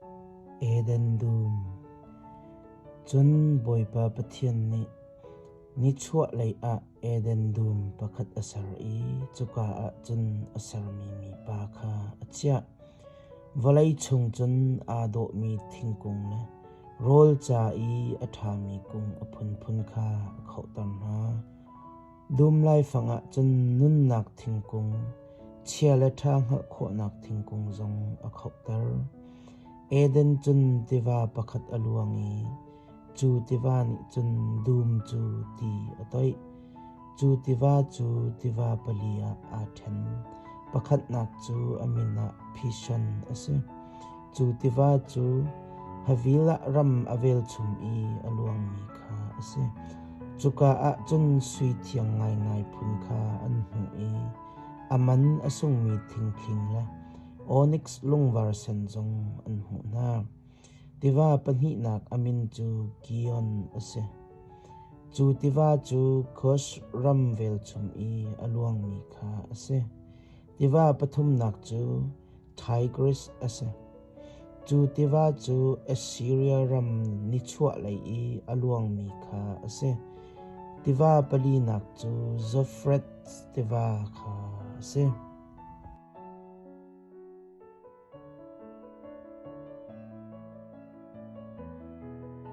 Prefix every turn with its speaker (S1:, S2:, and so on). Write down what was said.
S1: Eden dum. Cun Bawipa Pathian nih nichuahlei ah Eden dum pakhat a ser i cuka ah cun a sermi mipa kha a chiah. Vawlei chung cun aa dawhmi thingkung le rawl ca i a ṭhami kung a phunphun kha a khohter hna. Dum laifang ah cun nunnak thingkung, chia le ṭha hngalh khawhnak thingkung zong a khohter. Eden cun tiva pakhat a luang i cu tiva nih cun dum cu ti a toih. Cu tiva cu tiva pali ah aa ṭhen. Pakhatnak cu a min ah Pishon a si. Cu tiva cu Havilah ram a velchum i a luangmi kha a si. Cuka ah cun sui thiang ngaingai phun kha an hmuh i a man a sungmi thingthling le onyx lungvar sen zong an hmuh hna. Tiva pahnihnak a min cu Gion a si. Cu tiva cu Kush ram velchum i a luangmi kha a si. Tiva pathumnak cu Tigris a si. Cu tiva cu Assyria ram nichuahlei i a luangmi kha a si. Tiva palinak cu Zofret tiva kha a si.